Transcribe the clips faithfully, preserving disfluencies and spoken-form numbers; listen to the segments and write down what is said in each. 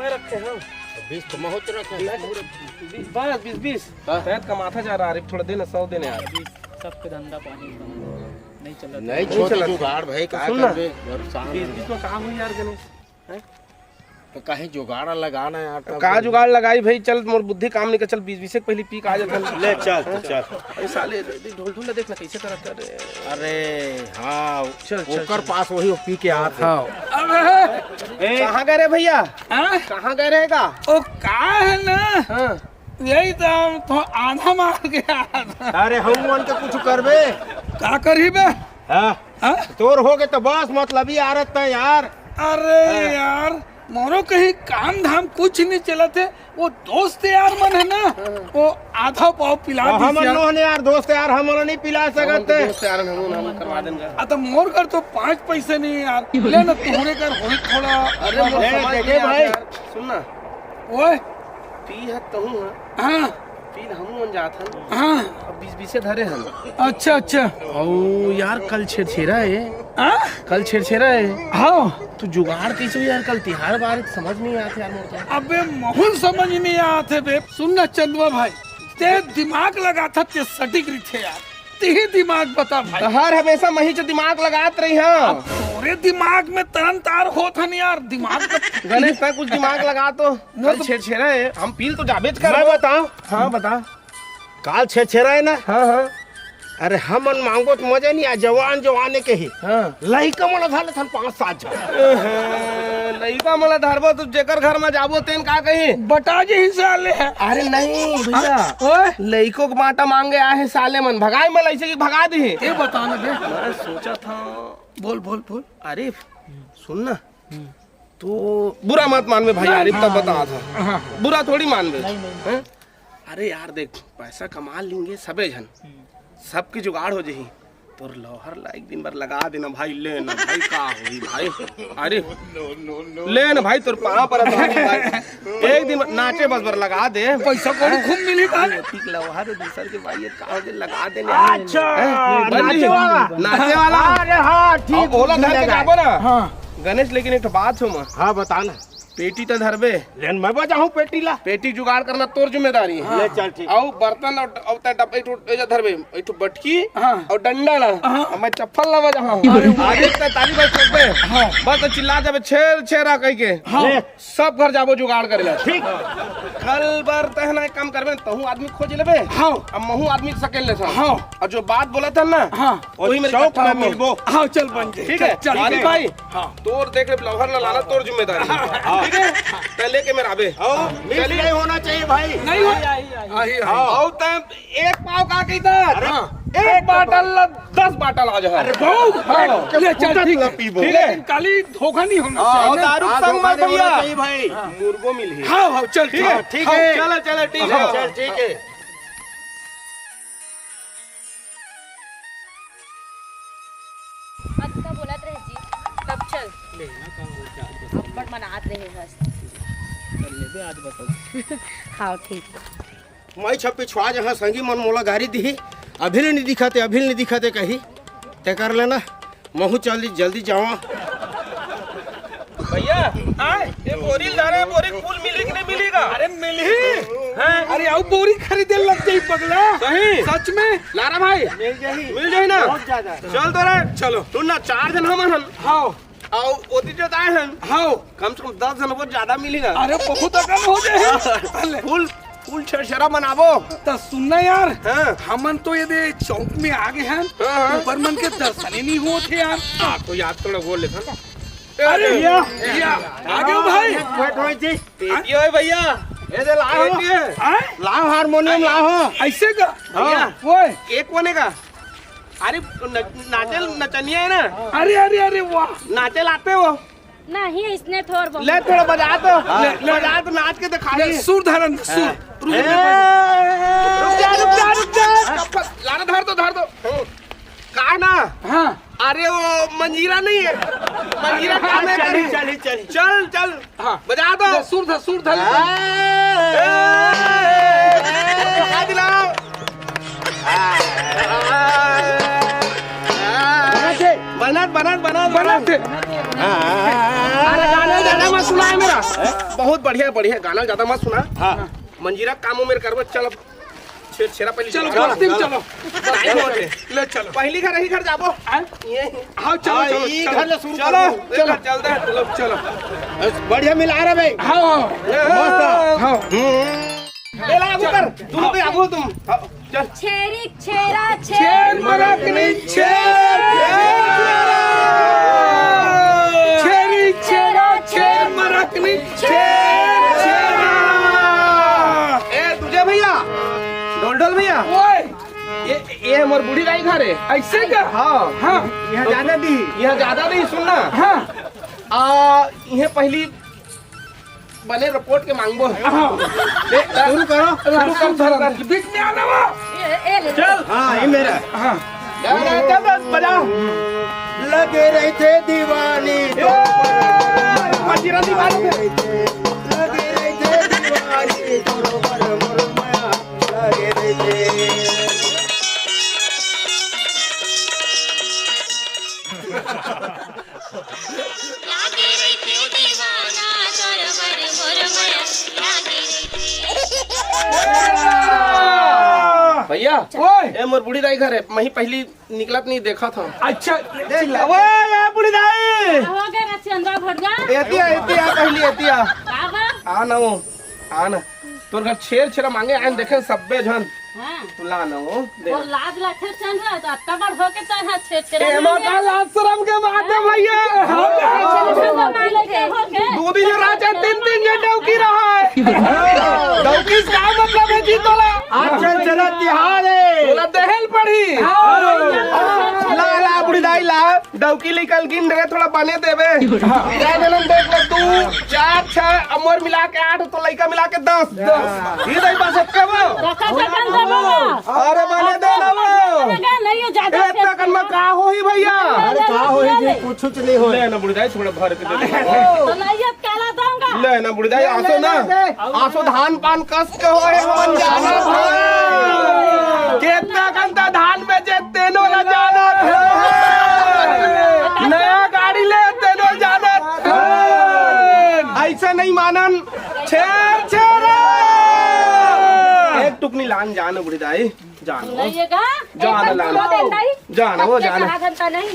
मैं रखे हूँ। बीस तो महूँ तो रखे हूँ। बीस, बस बीस, बीस। हाँ। तैं कमाथा जा रहा, अरे थोड़ा देना, सौ देना यार। अभी सबके धंधा पानी नहीं चलत। नहीं, नहीं छोटे चलत। जुगाड़ भाई, का सुन ना, करबे? बीस, बीस में का होई यार गणेश? हैं? तो काहे जुगाड़ लगाना यार, तब का जुगाड़ लगाई भाई? चल, मोर बुद्धि काम नहीं कर, चल, बीस, बीस से पहले पी के आ जाता। ले, चल, तो चल। अरे साले, ढोल, ढोल देख ना, कैसे करत है रे। अरे, हाँ, चल, चल, ओकर चल। पास वही पी के आत है। हाँ। अबे! ए! कहाँ गए रे भैया? हाँ? कहाँ गए रहेगा? ओ, का है ना? हाँ। यही तो हम तो आधा मार के आत है। अरे, हम मन के कुछ करबे? का करही बे? हाँ। हाँ? तोर हो गए तो बस, मतलब ही आ रहता है यार। अरे हाँ। यार, मोरो कहीं काम धाम कुछ नहीं चलत है। वो दोस्त यार मन है ना, हाँ। वो आधा पाव पिला हाँ, दिस हमन यार। नोहन यार, दोस्त यार, हमन नहीं पिला सकत तो है। दोस्त यार, हम, हम करवा देंगे। आ, तो मोर कर तो पाँच पैसे नहीं है यार। ले ना, तोहरे कर होई थोड़ा। अरे, मोर ले, समझ देखे नहीं भाई। यार। सुन ना। ओए। पी है तहूँ है। हाँ। पी न हमू मन जात हन। हाँ। अब बीस बीसे धरे हन। अच्छा, अच्छा। अउ यार, कल छेरछेरा है। हाँ? कल छेरछेरा है। हाँ। तू जुगाड़ कैसे हो यार? कल तिहार बार समझ नहीं आत यार मोर तो। अबे महूँ समझ नहीं आत है बे। सुन ना चंदवा भाई, ते दिमाग लगाथा ते सटीक रहिथे यार। तिही दिमाग बता भाई। तहार हमेशा मही च दिमाग लगात रही हाँ। अब तोरे दिमाग में तरन तार होत हन यार, दिमाग तो गणेश, तैं कुछ दिमाग लगा तो। मोर कल तो छेरछेरा है, हम पील तो जाबेच कर। मैं बताऊं? हाँ, बता। काल छेरछेरा है ना? हाँ, हाँ। अरे, हमन मांगो तो मजा नहीं आ, जवान जवान के ही। हाँ। लइका मन ला धर लेथन पाँच सात झन। एहे, लइका मन ला धरबो तो जेकर घर में जाबो तेन का कही? बटा जे ही साले। अरे नहीं भैया, हाँ? ओए? लइको के बाटा मांगे आए हे साले मन, भगाए मन ऐसे कि भगा दी। ये बता ना बे। मैं सोचा था। बोल, बोल, बोल। अरे सुन ना, हम्म। तो बुरा मत मानबे भाई, नहीं, यार, इतना हाँ, बता था। हाँ। बुरा थोड़ी मानबे। नहीं, नहीं। हैं? अरे यार देख, पैसा कमा लेंगे सबे झन, हम्म। सबके जुगाड़ हो जाही। तोर लौहर ला एक दिन बर लगा देना भाई, ले ना भाई, का होई भाई? अरे, ले ना भाई, तोर पाँव परत हन भाई। एक दिन नाचे बस बर लगा दे। पैसा कौड़ी खूब मिली का? एक लौहर है, दूसर के भाई, ये का हो दे, लगा देना। अच्छा, हैं? नाचे वाला। नाचे वाला। अरे हाँ, ठीक, अब ओला धर के जाबो ना। हाँ। गणेश, लेकिन एक ठो बात हो माँ। हाँ, बता ना। पेटी त धरबे। लेन मैं बजाहूँ पेटी ला। पेटी जुगाड़ करना तोर जिम्मेदारी है। ले चल ठीक। अउ बर्तन अउ, अउ तै डब-, एक ठो एजा धरबे, एक ठो बटकी हाँ। अउ डंडा ला। हाँ। अउ मैं चप्पल ला बजाहूँ। अरे। आगे तै ताली बज सकबे। हाँ। बस तो चिल्ला जाबे, "छेरछेरा" कह के। हाँ। ले। सब घर जाबो जुगाड़ करे ला। ठीक। कल बर तहना एक काम करबे, तहूँ आदमी खोज लेबे। हाँ। अब महूँ आदमी सकेल ले हाँ। अउ जो बात बोला था ना, हाँ। वही मेरे चौक में मिलबो। हाँ, चल बन जाए। ठीक है? चल, चल, आरिफ भाई, हाँ। तोर देख ले, लौहर ला लाना तोर जिम्मेदारी। हाँ। ठीक है? तै लेके मेरा आबे। हाँ, मिस चलिए। नहीं होना चाहिए भाई। नहीं हो। आई, आई, आई। हाँ। अउ तै एक पाव का कही था? अरे, हाँ। एक बाटल ला दस बाटल आ जाए। अरे, बहुत। हाँ। ले, चल, ठीक है। पीबो। ठीक है? लेकिन काली धोखा नहीं होना हाँ, चाहिए। दारू हाँ, संग धोखा मत नहीं होना भैया। चाहिए भाई। हाँ। मुर्गो मिलही। हाँ, हाँ, चल, ठीक है? ठीक। ठीक है। चलो, चलो, ठीक है। हाँ। चल, ठीक है। अतका बोलत रहे जी, तब चल। ले ना, का हो, का हो? अब्बड़ मनात रहे हस। कर लेबे आज बताओ। हाँ, ठीक। मैं छप पिछुआ जहाँ संगी मन मोला गारी दिही, "अभी ले नहीं दिखाते, अभी ले नहीं दिखाते" कही, ते कर लेना। महू चल जल्दी जावा। भैया, आए, ये बोरी ला रहे, बोरी फूल मिली कि नहीं मिली का? अरे मिलही। हैं? अरे अउ बोरी खरीदे लग जाई पगला। सही? सच में? लारा भाई। मिल जाही। मिल जाही ना? बहुत ज्यादा। चल तो रे। चलो। तू ना चार जन हमन हन। हाँ। अउ ओती जो ताए हन। हाँ। कम से कम दस जन को ज्यादा मिली ना। अरे बहुत अकन हो जाए। फूल फूल छेरछेरा मनाबो। त सुन ना यार, हाँ। हमन तो ये दे चौक में आ गए हैं, हाँ, हाँ। ऊपर मन के दर्शन ही नहीं होत हे यार। हाँ, तो यार थोड़ा बोल लेता ना। अरे, या, या, आ गए भाई। बैठो जी। पेटी होय भैया। ये दे लाओ। पेटी है। हाँ? लाओ हारमोनियम लाओ। ऐसे का? भैया, हाँ। ओए। एक कोने का? अरे, न-, नाचे नचनिया है ना? अरे, अरे, अरे, वाह। नाचे लाते हो? नहीं, इसने ठोर बहुत। ले, थोड़ा बजा तो। हाँ। ले, ले। बजा तो, नाच के दिखा ले, दे। सुर धरन, सुर। हाँ। रुक ए, जा। रुक जा, रुक जा, रुक जा। हाँ। लाना, धर दो, धर दो। का ना? हाँ। अरे, वो मंजीरा नहीं है। मंजीरा काम है, चली, करी। चली, चली। चल, चल। हाँ। बजा दो। ले, सुर धर, सुर धर। हाँ। ए, ए, ए, ए, दिखाई दिलाओ। बनत हे, बनत, बनत, बनत हे। अरे गाना, गाना मत सुनाए मेरा। बहुत बढ़िया, बढ़िया। गाना ज्यादा मत सुना। हाँ। मंजीरा काम उमेर करबो, चल अब छेर छेरा पहली चलो, चलो। बस्ती में चलो। टाइम होते। ले चलो। पहली घर, यही घर जाबो। हाँ? ये। हाँ, चलो, हाँ, चलो, ई चलो। घर ले शुरू चलो, करो। चलो, चलते हैं, चलो, चलो। बस, बढ़िया मिला रहा भाई। हाँ, हाँ। मस्त। हाँ। ले ला, आगू कर। दोनों पे आगू तुम। हाँ, चल। छेरी छेरा छेर छेर मरकनी छेर। छेरी छेरा छेर मरकनी छेर। ए, तुझे भैया, ढोल ढोल भैया। ओए। ये, ये हमर बूढ़ी दाई घर है। ऐसे का? हाँ। हाँ। यहाँ ज्यादा दी। यहाँ ज्यादा दी, सुन ना। हाँ। आ, ये पहली बने रिपोर्ट के मांगबो। हाँ। ले, शुरू करो। शुरू कर, शुरू कर। बीच में आना वो। ए, ए, ले। चल। हाँ, ये मेरा है। हाँ। चल, चल, चल, बजा। लगे रहिथे दीवानी ए, मजीरा दीवानी। लगे रहिथे दीवानी, तोरो बर मोर मया लगे रहिथे। लागे रहिथे ओ दीवाना, तोर बर मोर मया लागे रहिथे। भैया, ओए। ए मोर बूढ़ी दाई घर है, मही पहली निकलत नहीं देखा था। अच्छा, चिल्ला। ओए, ए बूढ़ी दाई। हो गया रे चंदा भर जा। एतिया, एतिया, पहली एतिया। का बा? आ ना वो, आ ना। तोर घर छेर छेरा मांगे आए देखे सब्बे झन। हाँ। तू ला ना वो, दे। वो लाज ला छेर छेरा, तो अत्ता बड़ होके तो यहाँ छेर छेरा एमा मांगे। का लाज शरम के बात है भैया? हाँ, हाँ, हाँ, हाँ, हाँ, हाँ। दो दिन राजा तीन दिन ये डौकी रहा है। डौकी से का मतलब है जी तोला? आज छेर छेरा तिहार है। तोला देहेल पड़ी। हाँ। ला, ला, बुढ़ी दाई ला। डौकी निकल गिन रे, थोड़ा बने देबे। हाँ। क्या देलन देख लो, दू, चार, छह, अमर मिला के आठ, तो लइका मिला के दस। दस। ये दई बस एक्के वो। तो का का कन देबो? अरे बने दे ना वो। नहीं, ये ज्यादा ए, इतना कन में का होही भैया? अरे का होही जी, कुछ कुछ नहीं होही। ले ना बुढ़ी दाई, थोड़ा भर के दे दे। तो नहीं, ये काला दूंगा। ले ना बुढ़ी दाई, ले, आसो ले, ना। ले, ले। आसो धान पान कस के होए, हमन जानत हन। केतना कन त धान बेचे, तेनो ला जानत हन। नया गाड़ी ले, तेनो जानत हन। ऐसे नहीं मानन। छेर छेरा। एक टुकनी लान जान बुढ़ी दाई, जान। नहीं, ये का? जान एक लान। घंटा दे दाई। जान, वो सबके जान। कहा घंटा नहीं।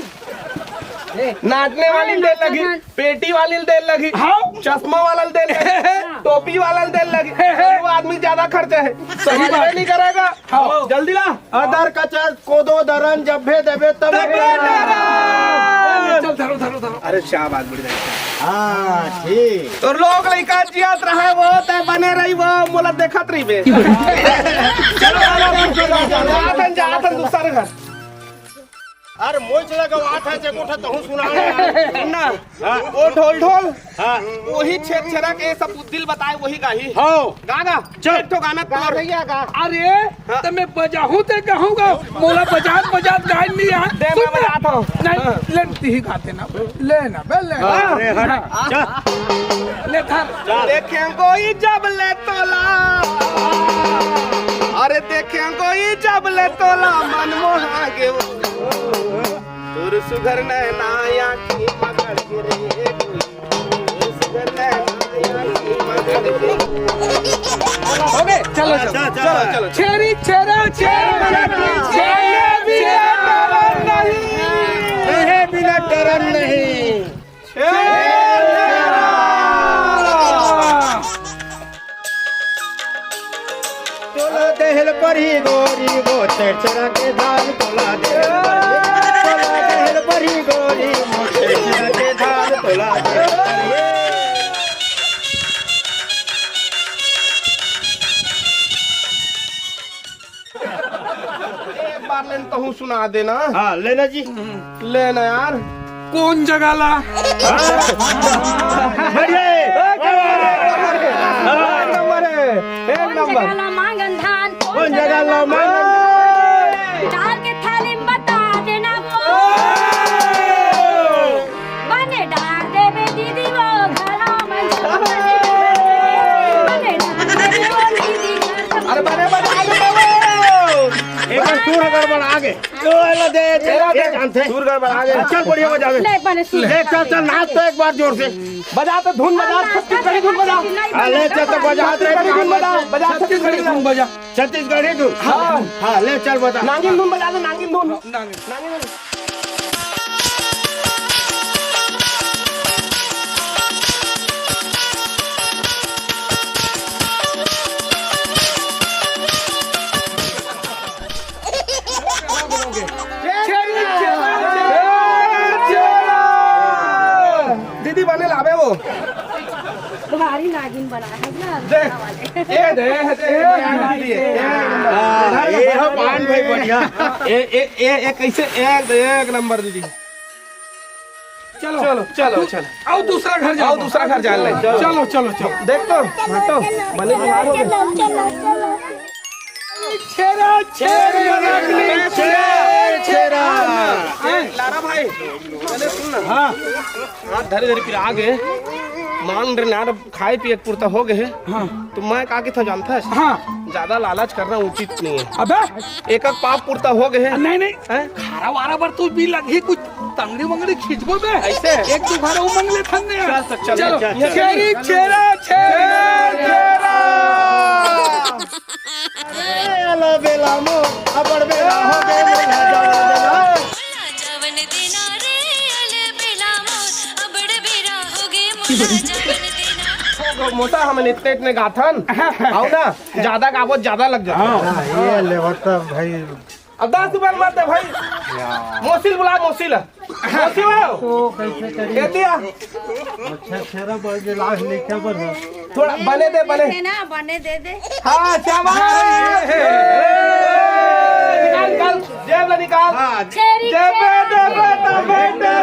नाचने वाली दे लगी, पेटी वाली दे लगी, हाँ। चश्मा वाला दे लगी, हाँ। टोपी वाला दे लगी। वो आदमी ज्यादा खर्चा है, सही बात। नहीं करेगा। हाँ। जल्दी ला। अदर कचर कोदो दरन जब्बे देबे तब तबे डरन। चल, धरो, धरो, धरो। अरे, क्या बात, बढ़िया। हाँ, ठीक। तो लोग लइका जियत रहे, वो तय बने रही, वो मोला देखत रही बे। चलो, चलो, चलो, चलो, जाथन, जाथन दूसर घर। अरे मोच लगा बात है, जे कोठा तहूँ सुना। ना, हाँ। वो ढोल ढोल, हाँ। वही छेर छेरा के सब बुद्धिल बताए, वही गाही। हाँ। गा गा। चल। एक ठो गाना गा तोर। भैया गा। अरे, हाँ। त मैं बजाहूँ ते कहूँगा, मोला बजात बजात गाय नहीं आ। दे, मैं बजाता हूँ। नहीं, हाँ। ले, तिही गाते ना। ले ना, बे, ले। हाँ, अरे, हट। हाँ। चल। ले, धर। चल। देखें कोई जब ले तोला। अरे, देखें कोई जब ले तोला, मन मोहा गे वो। तोर सुघर नैना आँखी पकड़ के रे। तोर सुघर नैना आँखी पकड़ के। हो गए? चलो, चलो, अच्छा, चलो, चलो। चलो। छेरी छेरा, छेरी छेरा, छेरी बिना डरन नहीं। नहीं। छेरी छेरा। तोला देहल परी गोरी वो छेरछेरा के धान, तोला देहल परी, तोला देहल परी गोरी वो छेरछेरा के धान, तोला देहल परी। एक बार लेन तहूँ सुना देना। हाँ, लेना जी। लेना यार। कौन जगह ला? बढ़िया है। एक नंबर है, एक नंबर। कौन जगह ला मांगन धान? कौन जगह ला मांगन धान? डाल के थाली में बता देना वो। बने डाल देबे दीदी वो घरा में। बने डाल देबे वो दीदी घर। अरे बने, बने, बने, बने। एक बार तू गड़बड़ा गे। ओ, एला दे, दे, तेरा दे, दे, जानथे। सुर गड़बड़ा गे। चल, बढ़िया बजावे। ले, बने सुर। ले, चल, चल, नाच तो एक बार जोर से। बजा तो धुन बजा, छत्तीसगढ़ी धुन बजा। नहीं, हाँ, ले, चल, तो बजा, छत्तीसगढ़ी धुन बजा, बजा, छत्तीसगढ़ी धुन बजा। छत्तीसगढ़ी धुन। हाँ। हाँ, ले, चल, बजा। नागिन धुन बजा दे, नागिन धुन। नागिन। दीदी बने लाबे वो। तुम्हारी नागिन बना है ना, देख, वाले। ए दे, ए दे, ए दे, ए दे। हाँ, ये हो पान भाई बढ़िया। ए, ए, ए, ए, कैसे? एक, एक नंबर दीदी। चलो, चलो, चलो, चलो। आओ दूसरा घर जाओ, दूसरा घर जान ले। चलो, चलो, चलो। देख तो, हटो, बने के बाद हो गए। छेरा, छेर मरकनी, छेर, छेरा। ए, लारा भाई, अरे सुन ना। हाँ। हाथ धरे धरे फिर आ गए। मान रे नार, खाए पिए के पुरता हो गए। हाँ। तो मैं का किथा जानता है? हाँ। ज्यादा लालच करना उचित नहीं है। अबे। एक एक पाप पुरता हो गए। नहीं, नहीं। हैं? खारा वारा बर तू भी लगी कुछ तंगड़ी मंगड़ी खींचबो बे। ऐसे? एक दो घर वो मंग ले थन ने। चल, चल, चल, चलो। चल, चल। छेरी, छेरा, छेर, छेरा। अरे, अला बेला मो, अबड़ बेला हो गए, बेला जावल बेला। मोला जावन देना रे, अल बेला मोर, अबड़ बेरा हो गे, मोला जावन देना। मोटा हमन इतने इतने गाथन, आओ ना, ज्यादा गाबो, ज्यादा लग जाता। हाँ, ये ले, मतलब, भाई। अब दस रुपया मत दे भाई। मोसिल बुला, मोसिल। मोसिल आओ। तो कैसे करी? दे दिया। अच्छा, छेरा बर के लाख लेके बर है। थोड़ा बने दे, बने। है ना, बने दे दे। हाँ, शाबाश। निकाल, निकाल, जेब ले निकाल। हाँ। छेरी जेब में, छेरा। जेब में, जेब में, जेब में।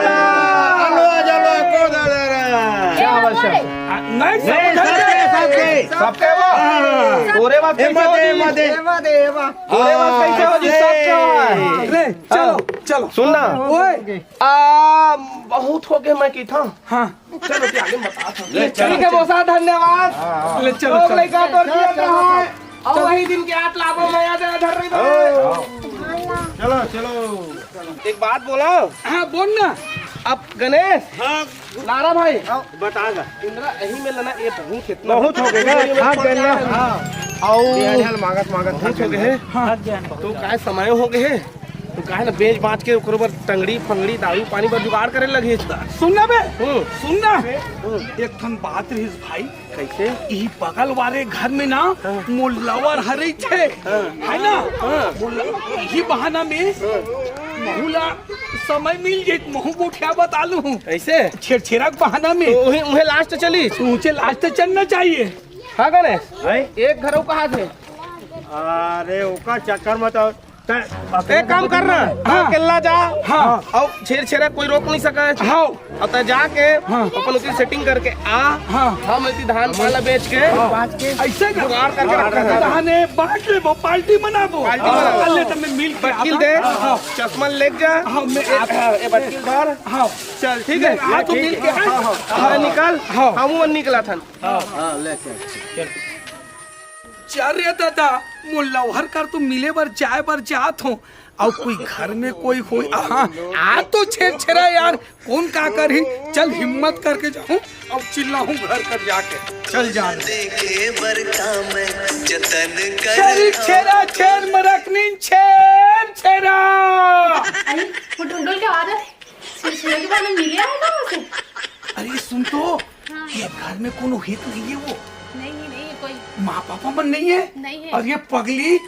चलो, चलो, को दे दे रहा। क्या बात है? आ, नहीं, नहीं, सब सबके, सबके। सबके वो? हाँ। तोरे बात ए, कैसे मत दे, होगी? मत दे। एमा दे, एमा। तोरे बात कैसे होगी? सबके हाँ। ले, चलो, चलो। सुन ना। ओए। आ, बहुत हो गए मैं की था। हाँ। चलो, क्या आगे बता था। ले, चलो, ठीक है, चलो। बहुत सारा धन्यवाद। हाँ, हाँ। ले, चलो, लोग चलो। लइका तोर चलो, दिया चलो, था। चलो। और वही दिन के याद लाबो, मैं याद है, धर रही बात। चलो, चलो। एक बात बोला। हाँ, बोल ना। अब गणेश। हाँ। लारा भाई। हाँ, बता जा। इंद्रा, यही में लेना, ये बहुत इतना बहुत हो गया। हाँ, गणेश। हाँ। आओ। ये हाल मांगत, मांगत बहुत हो गए हैं। हाँ। तो काय समय हो गए हैं? तो काहे ना बेच बाच के ओकरो बर टंगड़ी फंगड़ी दारू पानी बर जुगाड़ करे लगी। सुन ना बे, हम्म। सुन ना। हम्म। एक ठन बात रहिस भाई। कैसे? ई बगल वाले घर में ना हाँ। मोर lover हरे छे, हाँ। है ना? हाँ। मोर lo-, यही बहाना में हाँ। महू ला समय मिल जाए, महू गोठिया बता लूँ। कैसे? छेरछेरा के बहाना में। तो उहे, उहे last चली। ऊंचे last चलना चाहिए। हाँ गणेश? हैं? एक घर कहा थे? अरे ओकर चक्कर में तो त-, एक काम करना, हाँ। अकेला जा। हाँ। अउ छेरछेरा कोई रोक नहीं सके। हाँ। अउ त जाके हाँ। अपन ओती setting करके आ। हाँ। हम एती धान पाला बेच के हाँ। ऐसे का? जुगाड़ करके रखना है। धान ए बांट लेबो, party मनाबो। Party मनाबो। अल्ले त मैं मिल के बटकिल आता। दे, हाँ। चश्मा लेके जा। हाँ, मैं ए, आता। ए, बटकिल धर। हाँ। चल, ठीक है? मैं आ तो ठीक मिल के है। हाँ, हाँ। हाँ, निकल। हाँ। हम निकला था। हाँ, ले चल। चल रे दादा, मोर lover कर तो मिले बर जाए बर जात हो। अउ कोई घर में कोई होई, हाँ, आ तो छेरछेरा यार, कौन का करही? चल हिम्मत करके जाहूँ, अउ चिल्लाहूँ घर कर जाके। चल जा रे। देखे बर का मैं जतन कर छेरी छेरा छेर मरकनीन छेर छेरा। अरे, वो ढुलढुल के आवाज है। छेरछेरा के बारे में मिले आए ना उसे। अरे सुन तो, हाँ। ये घर में कोनो हित नहीं है वो। नहीं, नहीं, कोई माँ पापा मन नहीं है। नहीं है। और ये पगली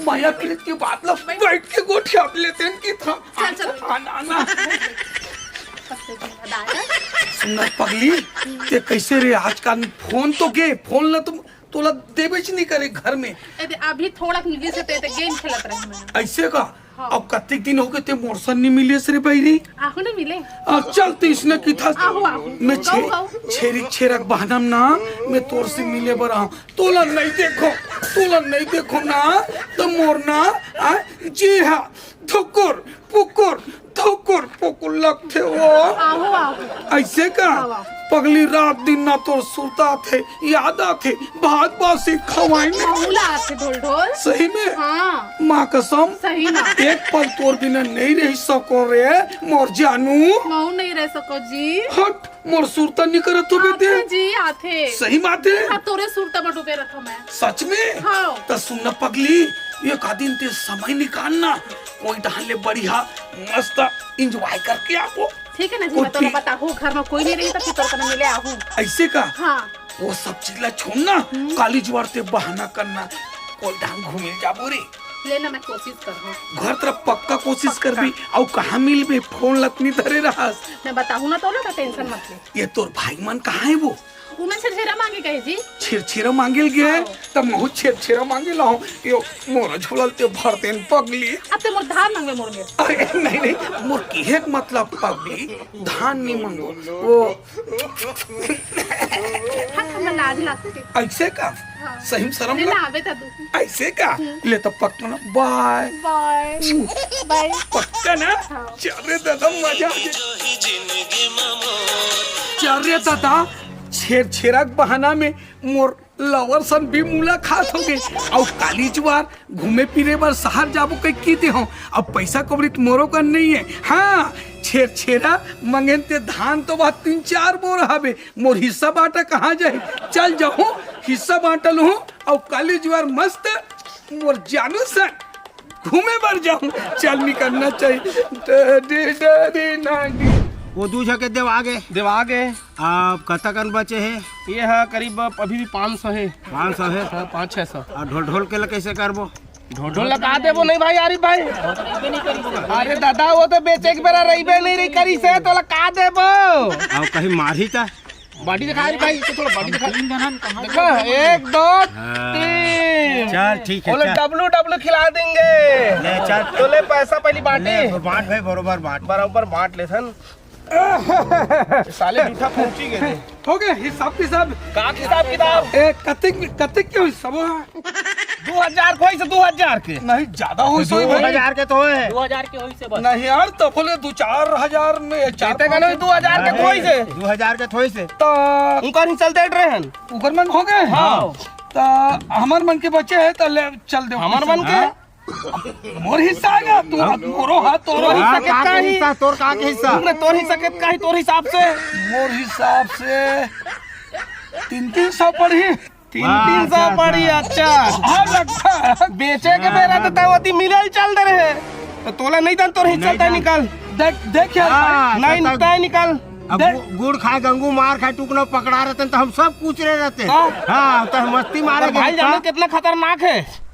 माया प्रीत की बात ला बैठ के गोठिया लेते हैं कि था। चल, चल। आना, आना। सुन ना पगली, ये कैसे रे आजकल फोन तो के, फोन ला तुम तोला देबेच नहीं करे घर में। ए, दे, अभी थोड़ा मिली से ते, ते game खेलत रहे मैं। ऐसे का? हाँ। अब कतेक दिन हो गए ते मोर से नहीं मिले से रे बहिरी। आहू नहीं मिले। आ, चल ते इसने की था। आहू, आहू। मैं छे-, गाओ, गाओ। छेरी छेरक बहाना में ना, मैं तोर से मिले बर आऊं। तोला नहीं देखो, तोला नहीं देखो ना, तो मोर ना, आ, जी हाँ, धुकुर, पुकुर, धुकुर, पुकुर लगथे वो। आहू, आहू। ऐसे का? आवा। पगली, रात दिन ना तोर सुरता आथे, याद आथे, भात बासी खवाइन। महू ला आथे ढोल ढोल। सही में? हाँ। माँ कसम। सही में। एक पल तोर बिना नहीं रह सको रे, मोर जानू। महू नहीं रह सको जी। हट, मोर सुरता नहीं करत हो बेटे। आथे जी, आथे। सही बात है। हाँ, तोरे सुरता में डूबे रहता मैं। सच में? हाँ। त सुन न पगली, एक आध दिन ते समय निकाल ना, कोई डहान ले बढ़िया मस्त enjoy करके आबो। ठीक है ना जी, मैं तोला बताहूँ, घर में कोई नहीं रही तो फिर तोर कने मिले आहूँ। ऐसे का? हाँ। वो सब चीज ला छोड़ ना, हम्म। काली जुआर ते बहाना करना, कोई डहान घूमे जाबो रे। ले ना, मैं कोशिश करहूँ। घर तरफ पक्का कोशिश करबी, अउ कहाँ मिलबे, फोन लतनी धरे रहस। मैं बताहूँ ना तोला, तो tension मत ले। ये तोर भाई मन कहाँ है वो? वो मैं छेरछेरा मांगे गए जी। छेरछेरा मांगे ल गए? हाँ। त महू छेरछेरा मांगे लाहूँ। यो मोर झोला ल ते भर देन पगली। अब ते मोर धान मांगबे मोर मेर। अरे नहीं, नहीं, मोर किहे के मतलब पगली, धान नहीं मांगो। वो हाँ, हमर लाज लागथे। ऐसे का? हाँ। सही में शर्म ले ना लग- आवे त तू। ऐसे का? हम्म। ले त पक्का ना। Bye। Bye। Bye। पक्का ना? हाँ। चल रे दादा, मजा आ गया। चल रे दादा, छेरछेरा के बहाना में मोर lover सन भी मुलाकात हो गई। अउ काली जुआर घूमे फिरे बर शहर जाबो कहि कहि दे हूँ। अब पैसा कौड़ी त मोरो कन नहीं है। हाँ, छेरछेरा मंगेन ते धान तो बात तीन चार बोर हवे, मोर हिस्सा बांटा कहाँ जाही? चल जाहूँ, हिस्सा बांटा लूँ, अउ काली जुआर मस्त मोर जानू सन घूमे बर जाहूँ। चल, निकलना चाहिए। डरी डरी नानी। वो दू झके देवा गे। देवा गे। अब कतकन बचे हे? ये हा करीब अभी भी पाँच सौ हे। पाँच सौ हे? हाँ, पाँच छह सौ। अउ ढोल ढोल के ल कइसे करबो? ढोल ढोल ल का देबो नहीं भाई, आरिफ भाई? अरे दादा, वो तो बेचे के बेरा रहिबे नहीं रही करी से, तो ल का देबो? अउ कहीं मारही त? Body दिखा आरिफ भाई, तो थोड़ा body दिखा। तीन जन हन, कहाँ देखा, एक, दो, हाँ। तीन। चल, ठीक है, बोले चल। W W खिला देंगे। ले, चल। तो ले पैसा पहली बांटी। ले, बांट भाई, बरोबर बांट। बराबर बांट ले सन। साले जूठा पहुंची गए थे। हो गया हिसाब किताब। का हिसाब किताब? ए, कतिक, कतिक के हिसाब है? दो हजार कोई से दो हजार के। नहीं, ज्यादा हो सो दो हजार के तो है। दो हजार के होई से बस। नहीं यार, तो बोले दो चार हजार में, चार देते का नहीं, दो हजार के थोई से। दो हजार के थोई से। तो उनका नहीं चलते रहे हैं। उकर मन हो गए? हाँ। तो हमर मन के बचे है, तो ले चल दे। हमर मन के? हाँ। मोर हिस्सा आएगा, तू हाँ। मोरो हाथ, तोरो हाँ, हिस्सा का कितना के ही? हिस्सा, तोर का के हिस्सा? तुमने तोर हिस्सा कितना ही, तोर हिसाब से? मोर हिसाब से तीन तीन सौ पड़ी। तीन वाह, तीन सौ अच्छा, पड़ी, अच्छा। अच्छा। हाँ, लगता है। बेचे के बेरा तो तवती मिले ही चल दे रहे। तो तोला नहीं दन, तोर हिस्सा नहीं तय दन। निकाल। देख, देख यार। हाँ, नहीं, तब तय निकाल। अब देख। गु-, गुड़ खाए गंगू मार खाए टुकना पकड़ा रहते हैं, तो हम सब कुचरे रहते हैं। हाँ। हाँ, तो हम मस्ती मारे और भाई जाने कितना खतरनाक है।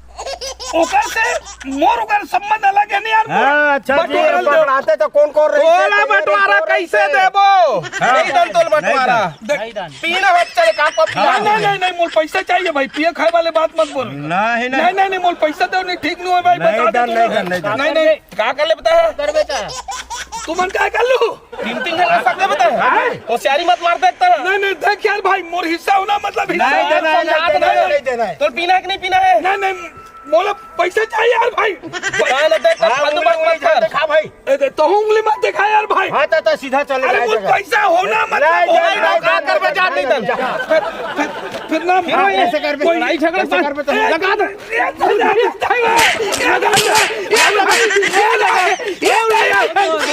ओकर से मोर ओकर संबंध अलग है नहीं यार। हाँ, अच्छा जी, बंटवारा दे। पकड़ाते तो कौन कौन रही ओला थे, बंटवारा कौन रही कैसे थे? देबो? हाँ। नहीं दन तोल नहीं बंटवारा। दन। देख, नहीं दन। पीना हो चले का को पीना। हाँ, नहीं, नहीं, नहीं, मोर पैसा चाहिए भाई, पिए खाए वाले बात मत बोल। नहीं, नहीं। नहीं, नहीं, नहीं, मोर पैसा तो नहीं, ठीक नहीं हो भाई, नहीं बता दे दन, तू। नहीं दन, नहीं दन। नहीं, नहीं। का कर ले बता? कर बेटा। तू मन का कर लू? तीन तीन जन रह सकते बता। हाँ। होशियारी मत मार दे इतना। नहीं, नहीं, देख यार भाई, मोर हिस्सा होना मतलब हिस्सा नहीं होना। देना है, समझा नहीं देना दे। है, नहीं देना है। तो पीना है कि नहीं पीना है? नहीं, नहीं, मोला पैसा चाहिए यार भाई। बता ना दे, तो हाँ, फालतू उंगली बात मत उंगली कर। दिखा भाई। ए, दे, तो उंगली मत दिखा यार भाई। हाँ, तो, तो सीधा चले अरे, जाए वो जगह। पैसा होना मत नहीं, बोल। नहीं, नहीं, का नहीं, कर नहीं, बजा नहीं, नहीं, नहीं। फिर, फिर, फिर ना फिर वही ऐसे कर बे। कोई लड़ाई झगड़ा ऐसे कर बे तो ए, लगा दे। ए, दे, दे, दे, दे, ये दे, ये दे, ये दे,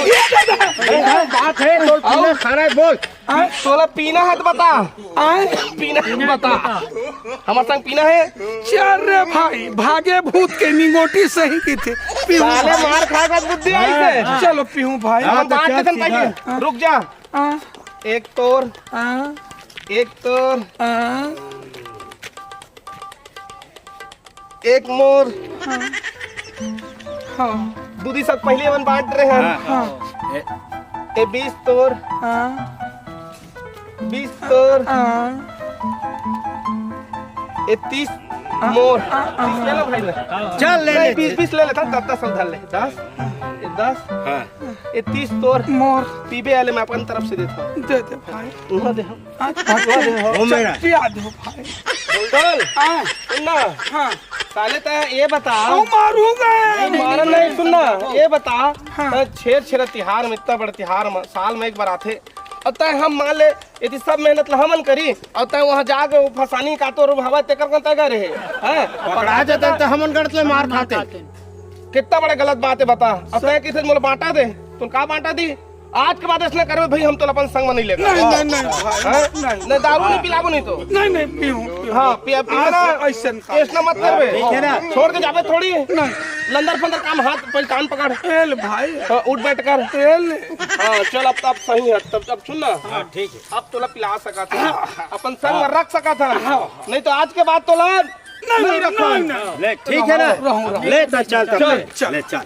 ये दे, ये दे। बात है, तो पीना खाना है, बोल। हाँ? तोला पीना है तो बता। आए? पीना है तो बता। हमारे संग पीना है? चल रे भाई, भागे भूत के निंगोटी सही की थे। पीहूँ साले भाई। मार खाए के बाद बुद्धि आई से। हाँ। चलो पीहूँ भाई। हम हाँ, तो बांट क्या लेते हैं चीज पहले। है? हाँ। रुक जा। हाँ। एक तोर। हाँ। एक तोर। हाँ। एक मोर। हाँ। हाँ। दू दिन से पहले हमन बांट रहे हैं। हाँ। हाँ। ए बीस तोर। हाँ। बीस तोर। हाँ। ए तीस हाँ। मोर। हाँ, हाँ। तीस ले लो भाई रे। चल, ले नहीं, ले। बीस, बीस ले लेता, दस, दस हम धर ले। दस, ए दस। हाँ। ए तीस तोर। मोर। पीबे वाले मैं अपन तरफ से देता हूँ। दे दे भाई। उहाँ दे हम। हाँ, उहाँ दे हम। ओ मेरा। पिया दो भाई। बुलडोल। हाँ। सुन ना। हाँ। साले तैं ये बता। ओ, मारूंगा। नहीं, मारन नहीं, सुन ना। ये बता। हाँ। तैं छेरछेरा तिहार में, इतना बड़ा तिहार में, साल में एक बार आथे, अउ तैं हम मान ले, यदि सब मेहनत ला हमन करी, अउ तैं वहाँ जाके वो फसानी का तो हवा तेकर कन तैं गा रहे, हैं? पकड़ा जाते त हमन गणत ले मार खाते। कितना बड़ा गलत बात है, बता। अब तैं किसे मोला बांटा दे, तुम का बांटा दी? आज के बाद ऐसने करबे भाई, हम तो अपन संग में नहीं लेगा। नहीं, नहीं, नहीं, भाई, हैं? नहीं। नहीं, दारू नहीं पिलाबो नहीं तो। नहीं, नहीं, पीऊँ, पीऊँ। हाँ, पिया, पिया आज ना। से ऐसन काम। ऐसना मत करबे। ठीक है ना? छोड़ के जाबे थोड़ी। नहीं। लंदर फंदर काम, हाथ पहचान पकड़। एल भाई। हाँ, उठ बैठ कर। एल। हाँ, चल, अब, अब सही है। तब, अब सुन ना। हाँ, ठीक है। अब तोला पिला सका था, अपन संग में रख सका था। हाँ। नहीं तो आज के बाद तोला नहीं, नहीं रखो। नहीं, नहीं। ले, ठीक है ना? रहूँ, रहूँ। ले, तो चल, तब चल, ले, चल। ले, चल।